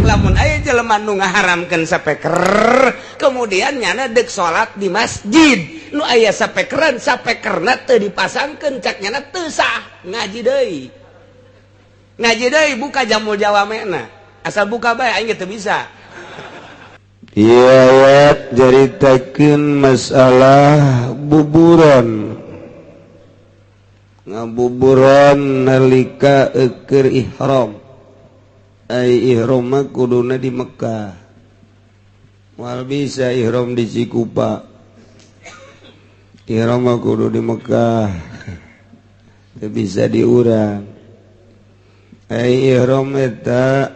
Lamun aya jelema nu ngaharamkeun sapeker, kemudian nyana dek salat di masjid nu aya sapekeran, sapekerna teu dipasangkeun, cak nyana teu sah. Ngaji deui, ngaji deui, buka Jam'ul Jawamena, asal buka bae, aing teu bisa. Iya ayat jaritakeun masalah buburon, ngabuburon nalika keur ihram. Ai ihram mah kuduna di Mekah, moal bisa ihram di Cikupa. Ihram mah kudu di Mekah, teu bisa di urang. Ai ihram eta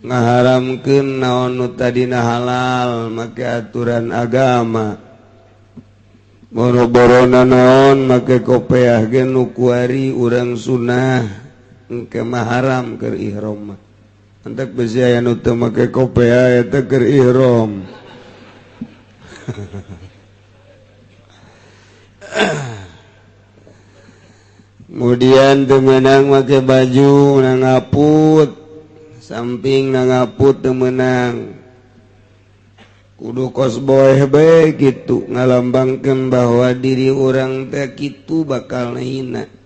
ngaharamkeun naon nu tadina halal make aturan agama. Boro-borona naon, make kopeah ge nu kuari urang sunah engke mah haram keur ihram mah. Entek besi aya nu teu make kopeah eta keur ihram. Kemudian teu meunang make baju na ngaput, samping na ngaput teu meunang, kudu kos boeh bae gitu, ngalambangkeun bahwa diri urang teh kitu bakal hina,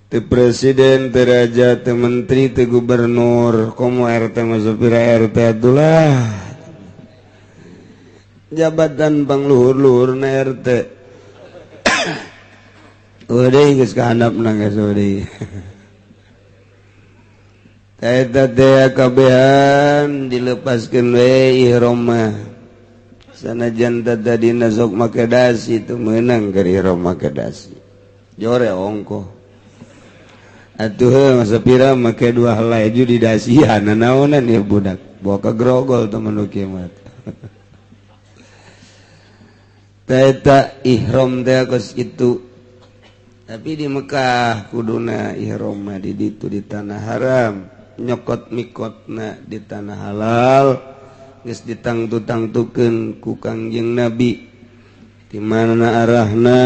teu presiden, teu raja, teu menteri, teu gubernur, komo RT mah, sapira RT atulah jabatan pangluhur-luhur na RT. Udah geus kahandapna, geus udah. Eta teh kabehan dilepaskeun we ihram mah. Sanajan tadina sok make dasi, teu meunang keur ihram make dasi. Jore ongkoh. Atuh heuh masa pira make dua helai ju di dasian, naonan ieu budak. Bawa ka grogol temen nu kieu mah. Eta ihram teh kos kitu. Tapi di Mekah kuduna ihram mah, di ditu di tanah haram, nyokot mikotna di tanah halal, geus ditangtu-tangtukeun ku Kangjeng Nabi di mana arahna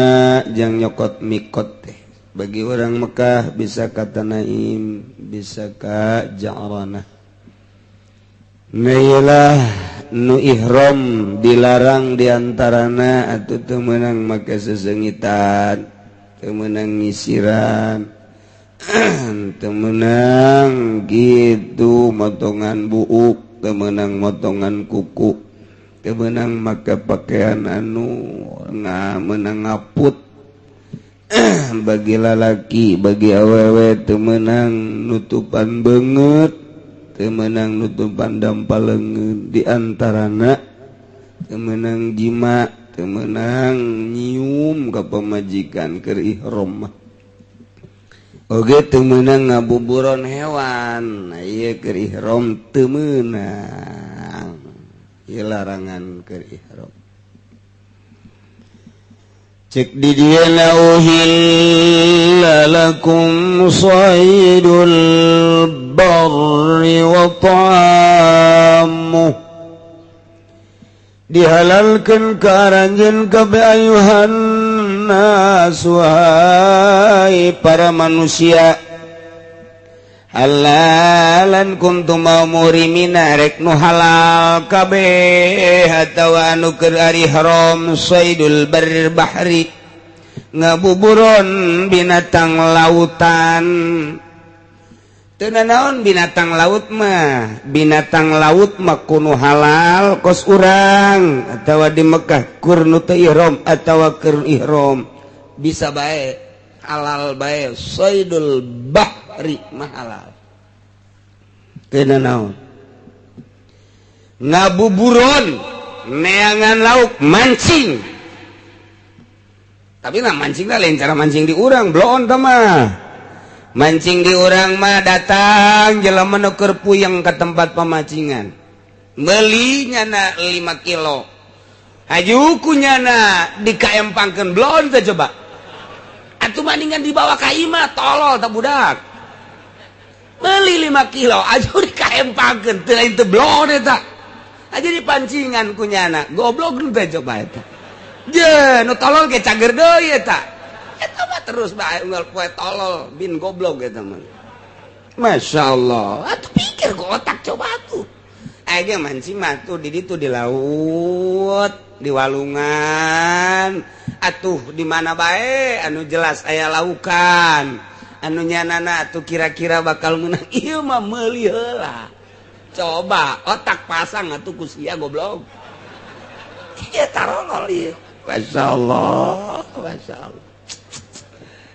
jang nyokot mikot teh. Bagi orang Mekah bisa ka Tan'im, bisa ka Ja'ranah. Nah, nu ihram dilarang diantarana atau teu meunang make sesengitan, teu meunang nyisiran, teu meunang gitu motongan buuk, teu meunang motongan kuku, teu meunang make pakaian anu nga meunang ngaput bagi lalaki. Bagi awewe teu meunang nutupan beungeut, teu meunang nutupan dampal leungeun, diantarana teu meunang jima, teu meunang nyium ka pamajikan keur ihram mah. Oge teu meunang ngabuburon hewan. Nah, ieu keur ihram teu meunang. Ieu larangan keur ihram. Cek di dieu, uhilla lakum saydul barri wa ta'amuh, dihalalkeun ka aranjeun kabeh, ayuhan nas, wahai para manusia, halalan kuntum muhrimina, rek nu halal kabeh atawa anu keur ari haram, saydul barri bahri, ngabuburon binatang lautan. Teu naon binatang laut mah, binatang laut mah kudu halal kos urang atawa di Mekah kur nu teu ihram atawa keur ihram, bisa bae, halal bae. Saydul bahri mah halal. Teu naon ngabuburon, neangan lauk, mancing. Tapi nah, mancing lain cara mancing di urang, bloon tah mah. Mancing di urang mah datang jelema nu keur puyeng ke tempat pemancingan, beli nyana 5 kilo, haju ku nyana dikaempangkeun, bloon teh. Coba atuh bandingan dibawa ka imah, tolol tah budak. Beli 5 kilo aju dikaempangkeun, teu lain teu bloon eta aja dipancingan ku nyana, goblok teh. Coba eta je nu tolol ge cager deui eta. Eta mah terus bae unggal poe tolol bin goblok eta mah. Masya Allah, atuh pikir ke otak coba tuh. Aja mancing mah tuh di ditu di laut, di walungan, atuh di mana bae anu jelas aya laukan. Anu nyanana atuh kira-kira bakal menang ieu mah meuli heula. Coba otak pasang atuh ku sia goblok. Ieu tarolol ieu. Masya Allah, Masya Allah.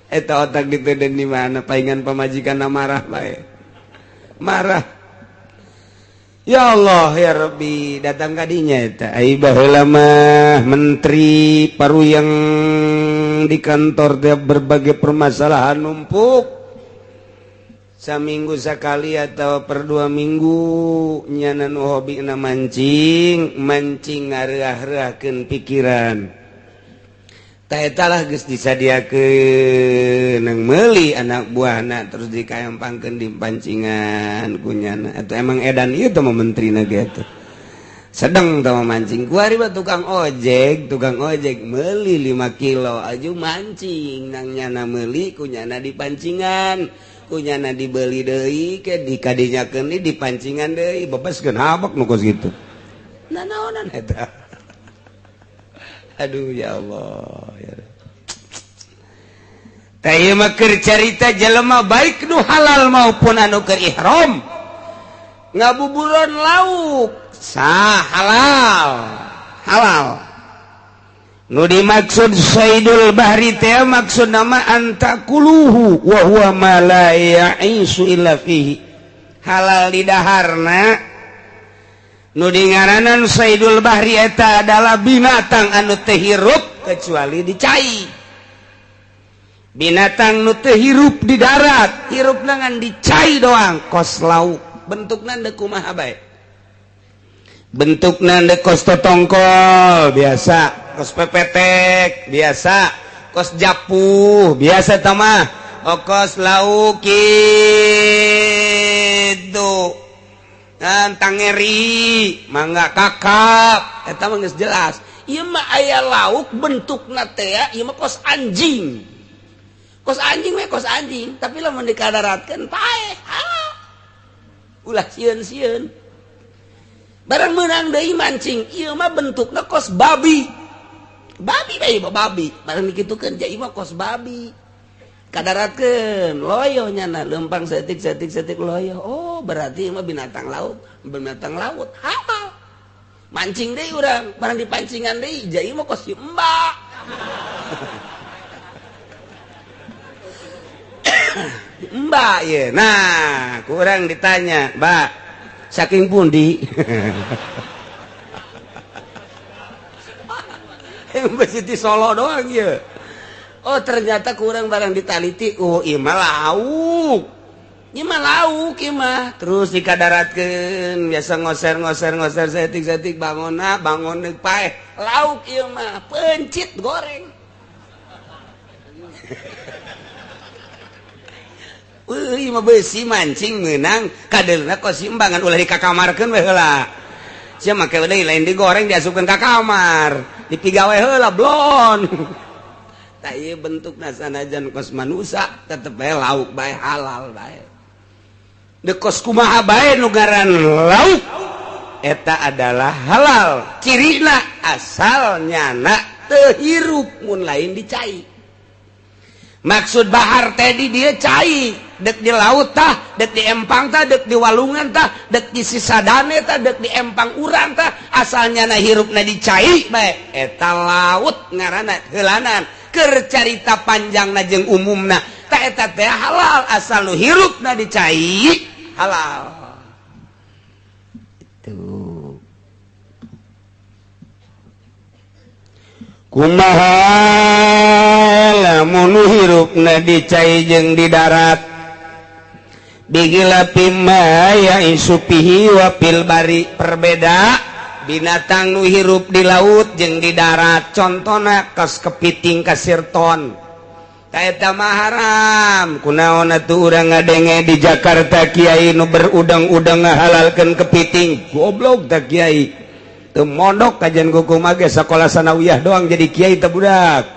Eta otak diteden di mana paingan pamajikan marah bae. Marah. Ya Allah ya Rabbi, datang kadinya eta. Ai baheula mah menteri paru yang di kantor tiap berbagai permasalahan numpuk. Saminggu sekali atau per 2 minggu nyana nu hobi na mancing, mancing ngareah-reahkeun pikiran. Taetalah geus disadiakeun nang meuli anak buahna terus dikayempangkeun di pancingan ku nyana. Atau emang edan ieu teh mah menterina ge atuh. Sedeng teh mah mancing. Kuari mah tukang ojek meuli 5 kilo aju mancing nang nyana meuli ku nyana di pancingan. Ku nyana dibeli deui ke dikadinyakeun di pancingan deui bebaskeun habak nu kos kitu. Nah naonan eta. Aduh ya Allah ya. Tah ieu mah keur carita jelema baik nu halal maupun anu keur ihram. Ngabuburon lauk sah halal. Halal. Nu dimaksud saidul bahri teh maksud nama antakuluhu wa huwa ma la ya'isu illa fihi. Halal di daharna. Nu dingaranan saidul bahri eta adalah binatang anu teu hirup kecuali di cai. Binatang nu teu hirup di darat, hirup ngan di cai doang, kos lauk. Bentukna deuk kumaha bae. Bentukna deuk kos totongkol biasa, kos pepetek biasa, kos japuh biasa tah mah, kos lauk kitu. Tangeri mangga kakap eta mah geus jelas. Ieu mah aya lauk bentukna teh ieu mah kos anjing. Kos anjing we kos anjing, tapi lamun dikadaratkeun paeh. Ulah sieun-sieun. Barang meunang deui mancing, ieu mah bentukna kos babi. Babi bae babi, barang dikitukeun ja ieu mah kos babi. Kadaratkeun loyo nyana lempang setik setik setik loyo. Oh berarti mah binatang laut halal. Mancing deui urang barang dipancingan deui ja ieu mah kos si embak. Mbak ye. Nah kurang ditanya mbak saking pundi. Besi di Solo doang ye. Oh ternyata kurang barang ditaliti. Oh ieu mah lauk. Ieu mah lauk ieu mah. Terus dikadaratkeun biasa ngoser-ngoser-ngoser setik-setik bangonna bangon deuk paeh. Lauk ieu mah pencit goreng. Euy mah beusi mancing meunang kadeulna kos simbangan ulah dikakamarkeun we heula. Sia make deui lain digoreng diasupkeun ka kamar. Dipigawe heula blon. Tah ieu bentukna sanajan kos manusa tetep bae lauk bae halal bae. Deuk kos kumaha bae nu ngaran lauk eta adalah halal. Cirina asal nyana teu hirup mun lain di cai. Maksud bahar tadi dia cai, dek di laut tah, dek di empang tah, dek di walungan tah, dek di sisadane tah, dek di empang urang tah, asalnya na hirupna di cai bae eta laut ngaranna heulanan. Keur carita panjangna jeung umumna ta eta teh halal asal nu hirupna di cai halal. Itu kumaha lamun nu hirupna di cai jeung di darat bigila pima ya isupihi wa fil bari. Perbeda binatang nu hirup di laut jeung di darat, contona kos kepiting kasirton. Ta eta mah haram. Kunaon atuh urang ngadenge di Jakarta kiai nu berudang-udang ngahalalkeun kepiting. Goblok tah kiai. Teu mondok kajian kuku mage sekolah sanawiyah doang jadi kiai teh budak.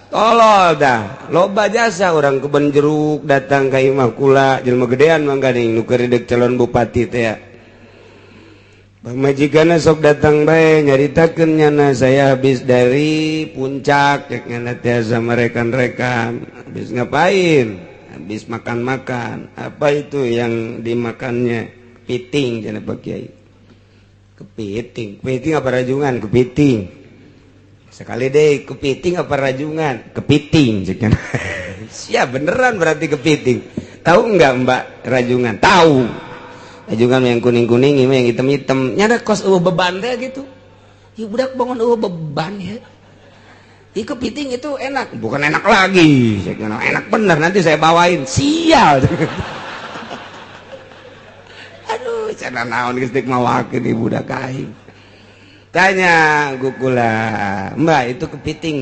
Tolol dah, loba jasa orang kebun jeruk datang ka imah kula, jelema gedean mangkaning nu keur deuk calon bupati teh ya. Pamajikanna sok datang bae nyaritakeun nyana, "Saya habis dari puncak," cek nyana teh, sama rekan-rekan. "Habis ngapain?" "Habis makan-makan." "Apa itu yang dimakannya?" "Kepiting," cenah, Pak Kiai. "Kepiting? Kepiting apa rajungan?" "Kepiting." "Sekali deh, kepiting apa rajungan?" "Kepiting." Siap beneran berarti kepiting. "Tahu nggak, Mbak, rajungan?" "Tahu." "Rajungan yang kuning-kuning, ini yang hitam-hitam." Nyada kos eueuh beban teh gitu. Ya budak bangun eueuh beban ya. Ih, kepiting itu enak. "Bukan enak lagi. Enak bener, nanti saya bawain." Sial. Aduh, cenah naon geus deuk mawakeun ibu budak aing. Tanya gukula, "Mbak, itu kepiting.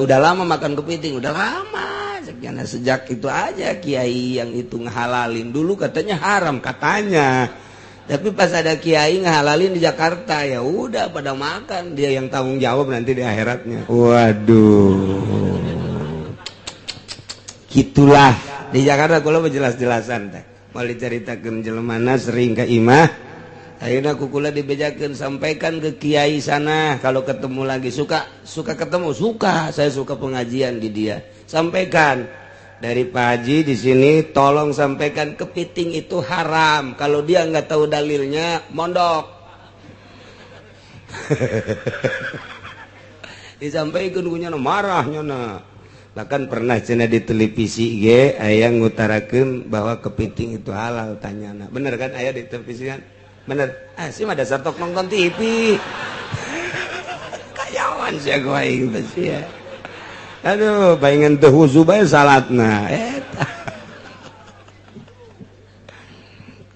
Udah lama makan kepiting?" "Udah lama." Sekian sejak itu aja kiai yang itu ngehalalin. Dulu katanya haram katanya. Tapi pas ada kiai ngehalalin di Jakarta, ya udah pada makan. Dia yang tanggung jawab nanti di akhiratnya. Waduh. Gitulah di Jakarta kalau jelas-jelasan teh. Mau diceritakeun jelemana sering ke imah. Ayeuna kukula dibejakeun, "Sampaikan ke kiai sana kalau ketemu lagi." "Suka suka ketemu?" "Suka, saya suka pengajian di dia." "Sampaikan dari Pak Haji di sini, tolong sampaikan kepiting itu haram. Kalau dia nggak tahu dalilnya, mondok." Disampaikan punya marahnya. Nah, bahkan pernah cenah di televisi ge aya ngutarakeun bahwa kepiting itu halal. Tanya, "Bener kan aya di televisi kan?" "Bener." Ah, sih mah dasar tok nonton TV. Kayawan sih gua aing teh ya. Aduh, bayangan teu husu bae salatna. Eta.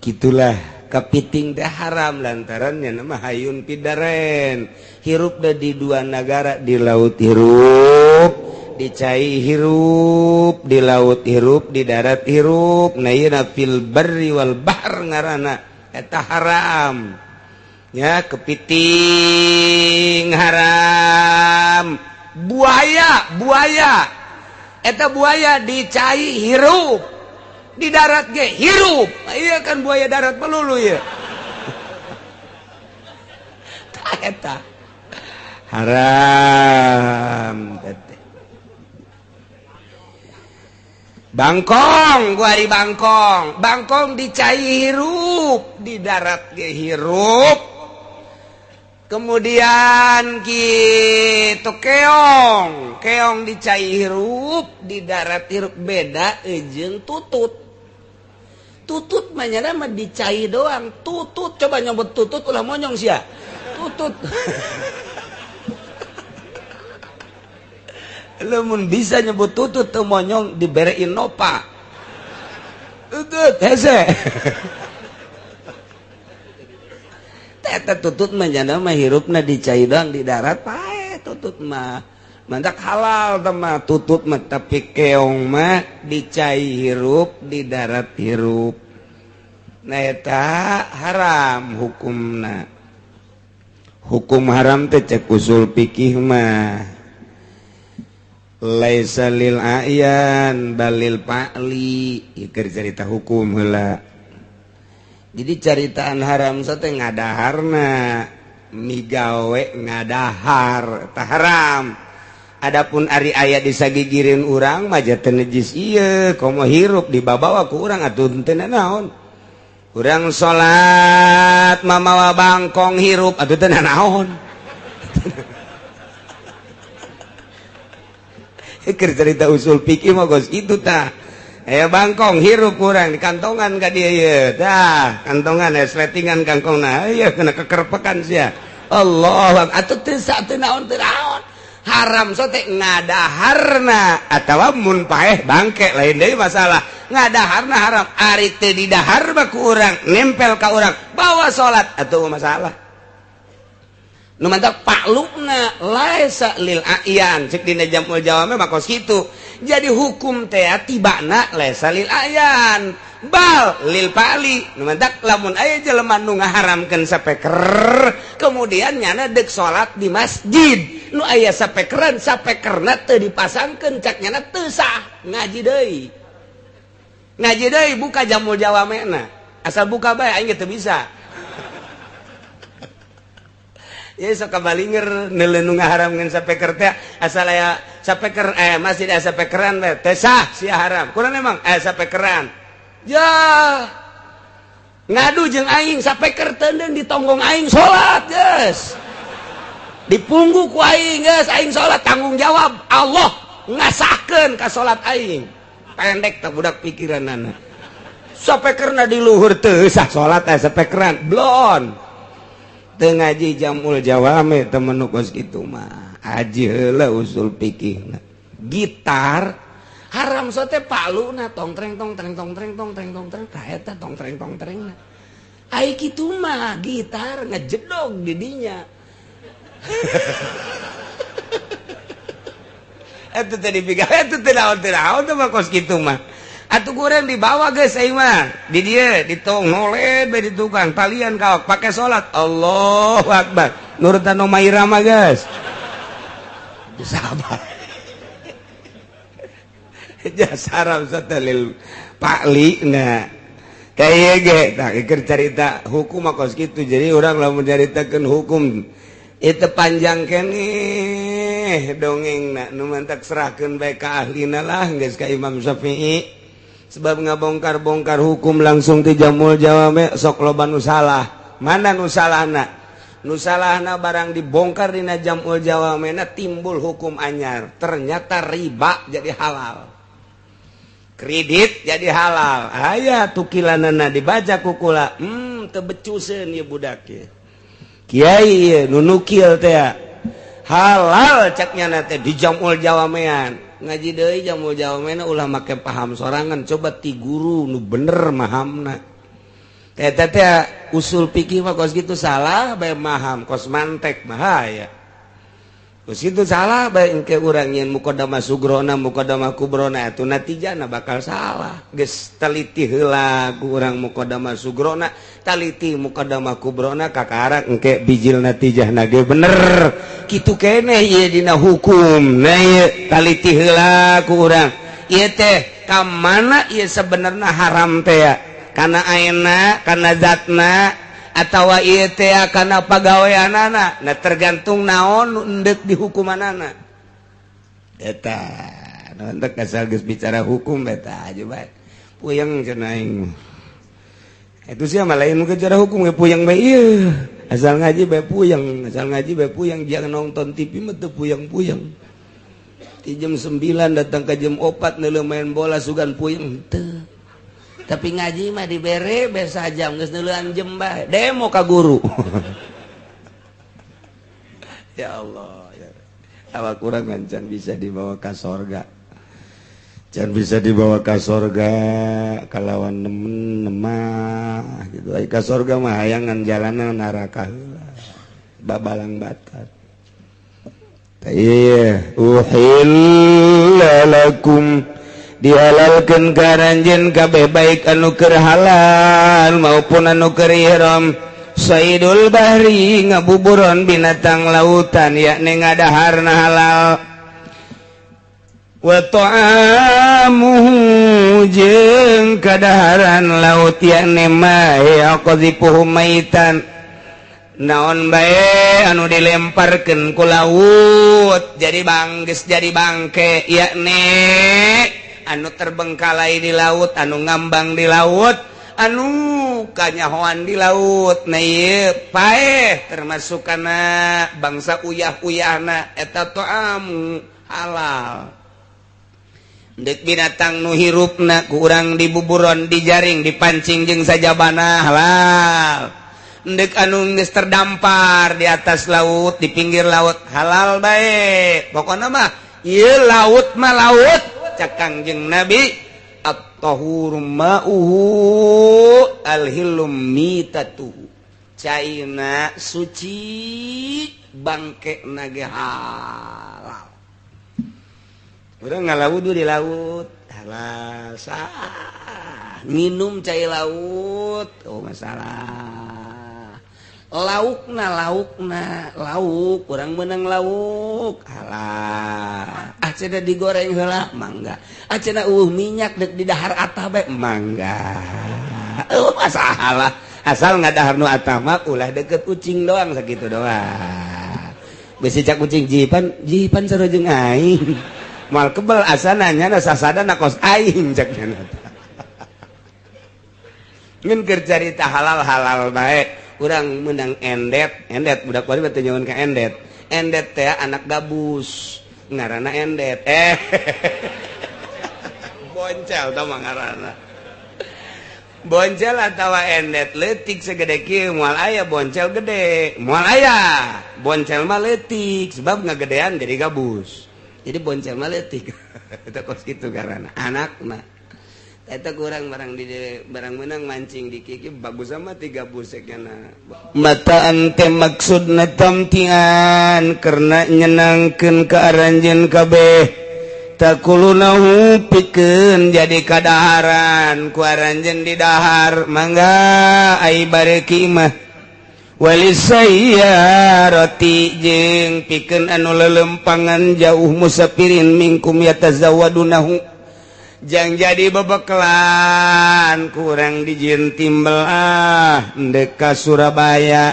Gitulah kepiting teh haram lantaran nama hayun pidaren. Hirup dah di dua negara, di laut hirup, di cai hirup, di laut hirup, di darat hirup. Nah, ieu fil barri wal bahr ngaranna, eta haram ya. Kepiting haram, buaya, buaya eta buaya di cai hirup, di darat ge hirup. Iya kan, buaya darat melulu ya. Eta haram. Bangkong, gua di bangkong, bangkong di cai hirup, di darat ge hirup. Kemudian gitu keong, keong di cai hirup, di darat hirup, beda jeung tutut. Tutut mah nyana mah di cai doang. Tutut, coba nyebut tutut ulah monyong sia. Tutut. Lamun bisa nyebut tutut teu monyong, dibere Innova. Tutut hese. Eta tutut mah nyana mah hirupna di cai doang, di darat pae tutut mah. Mantak halal teh mah tutut mah, tapi keong mah di cai hirup, di darat hirup. Nah, eta haram hukumna. Hukum haram teh cek usul fikih mah laisa lil a'yan balil fa'li. Ieu cerita hukum heula. Jadi caritaan haram teh ngadaharna migawe ngadahar tah haram. Adapun ari aya disagigireun urang mah teu najis ieu, komo hirup dibabawa ku urang atuh teu naon. Urang salat mamawa bangkong hirup atuh teu naon. Keur cerita usul fikih mah geus kitu tah. Aya bangkong hirup kurang di kantongan ka dia ieu. Tah, kantongan ya sletingan kangkongna. Ieu kena kekerpekan sia. Allah, atuh teu teu naon teu naon. Haram so teh ngadaharna atawa mun paeh bangke lain deui masalah. Ngadaharna haram, ari teu didahar mah ku urang, nempel ka urang, bawa salat atuh masalah. Nu mantak paklukna laisa lil a'yan cek dina Jamul Jawami mah kos kitu. Jadi hukum teh tibana laisa lil a'yan bal lil fa'li. Nu mantak lamun aya jelema nu ngaharamkeun sapeker kemudian nyana deuk salat di masjid, Nu aya sapekeran, sapekerna teu dipasangkeun, cak nyana teu sah. Ngaji deui, ngaji deui, buka Jamul Jawamena, asal buka bae, aing teu bisa. Ya sok kabalinger neuleuh nu ngaharamkeun sapeker teh, asal aya sapeker, masjid aya sapekeran teh teu sah sia haram. Kurang emang aya sapekeran. Ya ngadu jeung aing, sapeker teundeun ditonggong aing salat geus. Dipunggu ku aing geus, aing salat tanggung jawab Allah ngasahkeun ka salat aing. Pendek tah budak pikiranana. Sapekerna di luhur teu sah salat aya sapekeran blon. Teu ngaji Jamul Jawame temen nu kos kitu mah. Aji heula usul fikihna. Gitar haram sote paluna tong treng tong treng tong treng tong treng tong treng tah eta tong treng tong treng. Ai kitu mah gitar ngejedog di dinya. Eta teh dipiga eta teh naon teh naon teh mah kos kitu mah. Atuh kurang dibawa geus aing mah. Di dieu ditong noled bae di tukang talian kaok pake salat Allahu Akbar. Nurutan Oma Irama geus. Sabar. Jasara satalil pakli nah. Kayak ge tah keur carita hukum mah kos kitu. Jadi urang lamun nyaritakeun hukum itu panjang keneh dongengna nu mantak serahkeun bae ka ahlina lah geus ka Imam Syafi'i. Sebab ngabongkar-bongkar hukum langsung ti Jamul Jawame sok loba nu salah. Mana nu salahna? Nu salahna barang dibongkar dina Jamul Jawamena timbul hukum anyar. Ternyata riba jadi halal. Kredit jadi halal. Aya tukilanana dibaca ku kula. Teu becuseun ieu budak ieu. Kiai ieu nu nukil teh halal cek nyana teh di Jamul Jawamean. Ngaji deui Jamul Jawamena ulah make paham sorangan, coba ti guru nu bener mahamna. Eta teh usul fikih mah kos kitu salah bae maham kos mantek bahaya. Kos kitu salah bae engke urang nyeun muqaddamah sugrona muqaddamah kubrona atuh natijana bakal salah. Geus teliti heula ku urang muqaddamah sugrona, taliti muqaddamah kubrona kakarak engke bijil natijahna ge bener. Kitu keneh ieu dina hukum. Nah ieu taliti heula ku urang. Ieu teh ka mana ieu sebenarna haram teh ya? Kana aena, kana zatna atawa ieu teh kana pagaweanana. Nah tergantung naon nu endek di hukumanana. Eta nu endek asal geus bicara hukum eta aja bae. Puyeng cenah aing. Itu sih mah lain bicara hukum ge puyeng bae ieu. Asal ngaji bae puyeng, asal ngaji bae puyeng, jangan nonton TV mah teu puyeng-puyeng. Di jam 9 datang ke jam 4 neuleuh main bola sugan puyeng teu. Tapi ngaji mah dibere biasa jam geus neuleuhan jam bae, demo ka guru. Ya Allah, ya. Awak kurang can bisa dibawa ka sorga. Can bisa dibawa ka sorga kalawan nemen nemah gitu. Ai ka sorga mah hayangan jalanan neraka heula. Babalang batat. Iya, uhilla lakum dihalalkeun ka aranjeun kabeh baik anu keur halal maupun anu keur ihram. Saidul bahri ngabuburon binatang lautan yakni ngadaharna halal. Wa ta'amuhu jeung kadaharan laut yakni ma yaqdhifuhu maitan naon bae anu dilemparkeun ku laut jadi bangges jadi bangke yakni anu terbengkalai di laut anu ngambang di laut anu kanyahoan di laut. Nah ieu paeh termasuk kana bangsa uyah-uyahna eta ta'amu halal. Dek binatang nu hirupna ku urang dibuburon dijaring dipancing jeung sajabana halal. Dek anu geus terdampar di atas laut di pinggir laut halal bae. Pokona mah ieu laut mah laut cak Kangjeng Nabi at-tahuru ma'uhu al-hillu mitatuhu. Caina suci bangke nage halal. Udah ngalawudu di laut halal sah, minum cai laut oh masalah. Laukna, laukna, lauk kurang menang lauk halal. Ah, cenah digoreng heula mangga. Ah, cenah minyak dek didahar atah bae mangga. Oh, masalah asal ngadahar nu atah mah ulah deket ucing doang, sakitu doang. Bisi cak ucing jipan jipan sarua jeung aing, moal kebel asana nyana sasadana kos aing cak nyana. Ngan keur carita halal, halal bae. Urang menang endet, endet budak bari teh nyawan ka endet. Endet teh anak gabus ngaranna endet, eh, boncel tah mah ngaranna, boncel atawa endet leutik segede kieu. Moal aya boncel gede, moal aya. Boncel mah leutik sebab ngagedean jadi gabus, jadi boncel mah leutik. Eta kos kitu ngaranna anakna eta. Kurang barang di barang menang mancing di kiki bagus sama tiga buseknya. Mataan teh maksudna tamtian, karena nyenangkeun ka aranjeun kabeh. Takulunahu, pikeun jadi kadaharan ku aranjeun, di dahar mangga. Ai bareki mah walisayyarati, jeung pikeun anu lelempangan jauh, musafirin minkum yatazawadunahu, jang jadi bebekelan. Kurang dijieun timbel, ah, ndek ka Surabaya,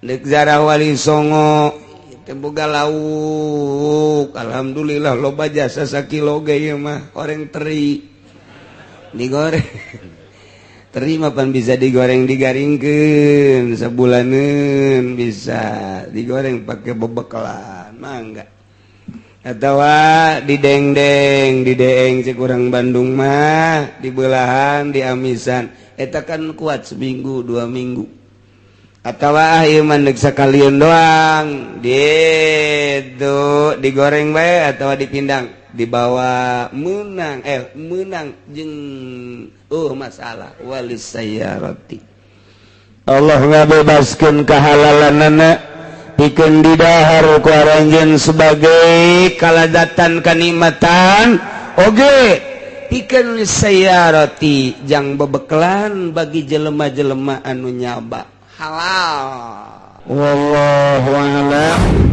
ndek zarah Wali Songo teh boga lauk. Alhamdulillah loba jasa sakilo ge ieu mah. Goreng teri, digoreng teri mah pan bisa digoreng, digaringkeun sabulaneun, bisa digoreng pakai bebekelan mangga atau didengdeng, dideeng cek urang Bandung mah, dibelahan, diamisan. Eta kan kuat seminggu 2 minggu. Atau ah, ieu mah deuk sakalian doang gitu, digoreng bae atau dipindang, dibawa menang, eh, menang jeung masalah. Walisayyarati, Allah ngabebaskeun kehalalanana pikeun didahar ku aranjeun sebagai kalazatan, kanikmatan, oge pikeun lisayyarati, jang bebekelan bagi jelema-jelema anu nyaba halal. Wallahu a'lam.